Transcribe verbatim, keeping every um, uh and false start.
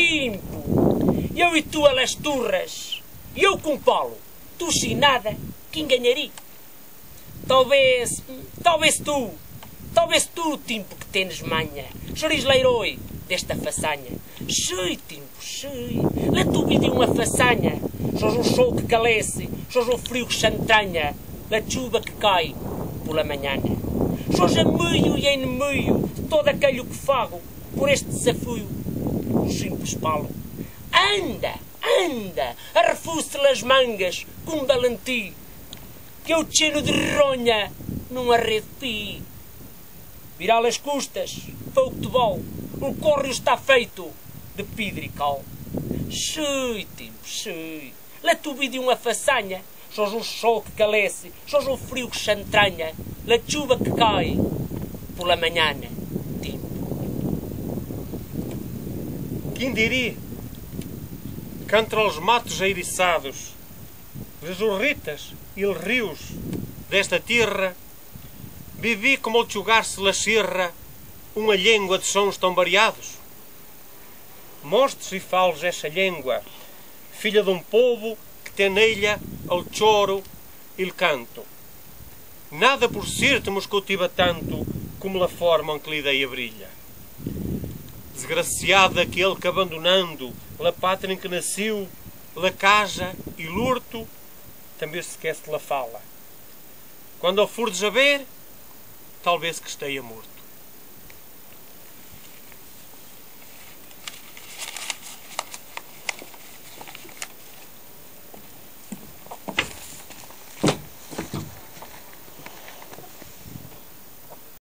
Timpo, eu i tu a les turres, eu com Polo, tu sin nada, quem ganharia? Talvez, talvez tu, talvez tu, Timpo, que tens manha, seres l'herói desta façanha. Sei, Timpo, sei, la tu vida é uma façanha. Sós o sol que calece, sós o frio que se entranha, la chuva que cai pela manhã. Sós a meio e em meio de todo aquilo que fago por este desafio, simples Polo. Anda, anda, arrefuce las mangas com valentio, que eu cheno de ronha num arrefi. Virar las costas, pouco te vale, o córrego está feito de pedra e cal. Sei, Timpo, sei, la tu vida é uma façanha, sós o sol que calece, sós o frio que se entranha, la chuva que cai pela manhã, Timpo. Quem diria que entre os matos eriçados, les urritas e les rios desta terra, vivi como chugar-se la sierra, uma llengua de sons tão variados? Mostres e fales essa llengua, filha d'un povo que té en ella el choro e el canto. Nada, por certo, mos cautiva tanto como la forma en que la ideia brilla. Desgraciada que el que abandonando la pátria en que nasceu, la casa e l'horto, també s'esquece de la fala. Quando a fores a ver, talvez que esteja morto.